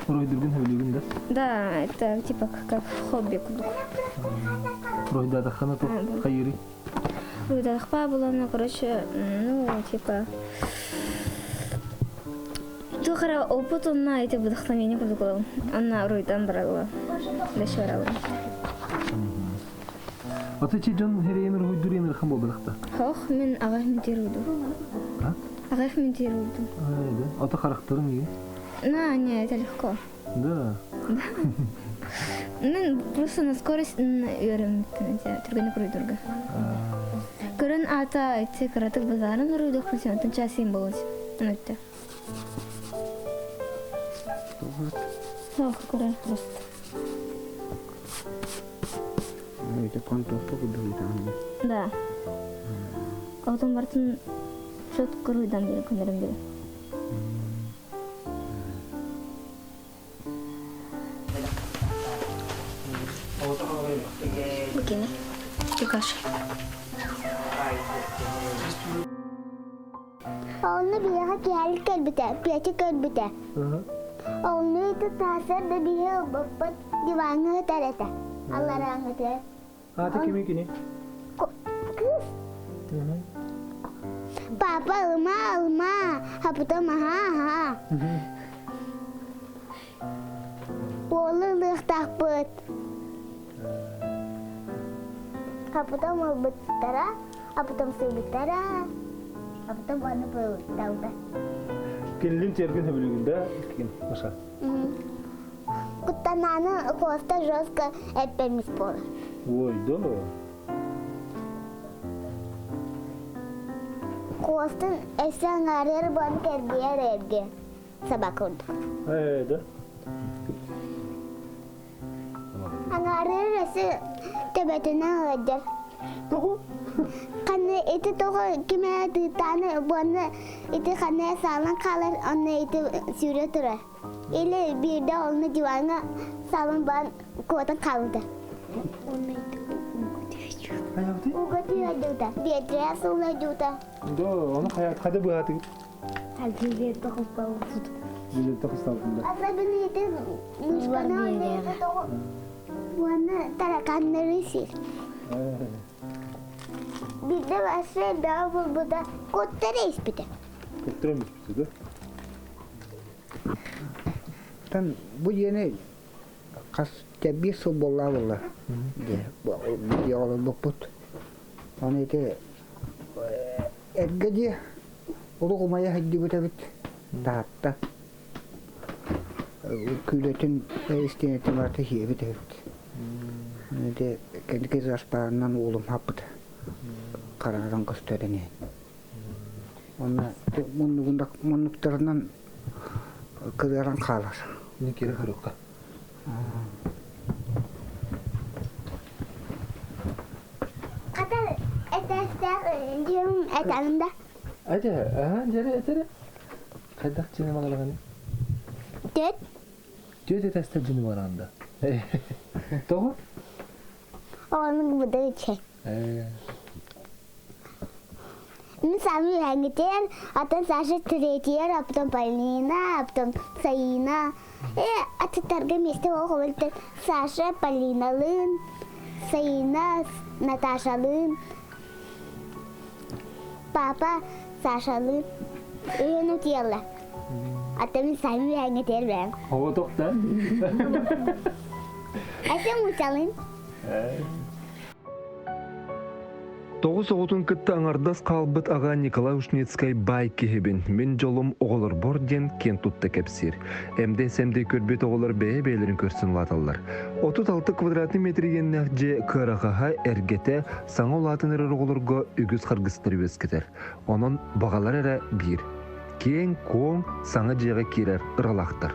Уруйдургун хөбүлүүгүн да? Да, это типа как хобби кудук. Уруйдаатаххына туох хайыырый? Уруйдаатахпа булана, короче, ну, типа туох эрэ опыт онно ити вдохновение курдук ылабын. Онно уруйдан баралла. Дальше баралла. Аты чи дьон херейин уруйдур енырхан буолбатахта. Хох, мен аҕах ментируду. Аҕах ментируду. Да. Ата харахтарын iyi. На, не, это легко. Да. Да. Мен просто на скорость үөрэммиттэн түргэнник уруйдурга. Көрөн ата ити кыратык базарын уруйдук онтон час символ. Өттө. Суох, көрөр просто. Это пантофа кудуйдан. Да. Отон бартын шот кыруйдан бери күнерим бери. Букини. Какаши. Онно биһиэхэ киһэлик кэлбитэ, Петя кэлбитэ. Онно ити таасар да биһи ылбыппыт диваҥҥа сытар этэ. Алларааҥҥытыгар. Аата кими кини? Кыыс. Папа ылма, ылма, а потом аха, аха. Уолу ылыахтаахпыт. А потом ылбыттара, а потом сыйбыттара, а потом аны быылталда. Кинилин тергин хөбүлүгүн да кин Маша. Куттанааны Коста жестко эппэмис буолар. Ой, да. Костын эссе аңаарыар буон кэргиэр эрге собака курдук. Э, да. Аҥаарыыр өссө төбөтүнэн ыалдьар. Тоҕо? Ханна ити тоҕо ким эрэ тыытааны уонна ити ханна эрэ саалан хаалар, онно ити сүүрэ турар. Или биирдэ онно диваҥҥа саалан баран куотан хаалбыта. Уонна ити ууга түһэрдибитэ. Биэтрээ сууллайдыбыта. Да, ону хайа быһаатыгыт? Особенно ити мышканы уонна тараканнары сир. Биирдэ басы элбэҕи булбута, куттара испитэ. Куттара испитэ, да? Тан бу дьиэни хас биир сыл буоллаа буолла бу дьиэҕэ олорбуппут. Аны ити эргэ дьиэ олох умайа сылдьыбыт эбит Таатта күүлэтин истиэнэтин барыта сиэбит эбит. Ити кэнники заспаанынан уулум хаппыта харааран көстөр ини. Онно муннуктарынан кырыаран хаалар. Кире көрүөххэ. Хата этээстээх дьиэм этэмин да. Эте, аха, дьэрэ этере. Хайдах дьиэни магалаҕыный? Төт. Төт этээстэр дьиэни магалаҕын да? Тоҕо? Оҕонук быдыр ичэ. Мы сами үһэҥҥитигэр, атын Саша третьегэр, а потом Полина, а потом Саина. Э, атыттарга миэстэ суох эбит Саша Полиналыын, Саина Наташалыын, папа Сашалыын. Үһүн утуйаллар. Ата мин сами үһэҥҥитигэр бэйэм. Оҕотох да? Эсэ мучалын. Тоҕус оҕотун кытта аҥардас хаалбыт аҕа Николай Ушницкай баай киһибин, мин дьолум оҕолорбор диэн киэн тутта кэпсиир. Эмдэй-сэмдэй көрбүт оҕолор бэйэ-бэйэлэрин көрсөн улааталлар. 36 квадратный метр иэннээх дьиэ кыараҕаһа, эргэтэ саҥа улаатан эрэр оҕолорго үгүс харгыстары үөскэтэр. Онон баҕалар эрэ биир. Киэҥ-куоҥ саҥа дьиэҕэ киирэр ыралаахтар.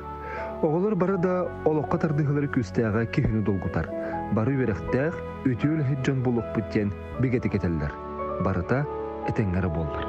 Оҕолор бары да олоххо тардыһыылары күүстээҕэ киһини долгутар. Бары үөрэхтээх, үтүө үлэһит дьон буолуохпут диэн бигэтик этэллэр. Барыта этэҥҥэ эрэ буоллар.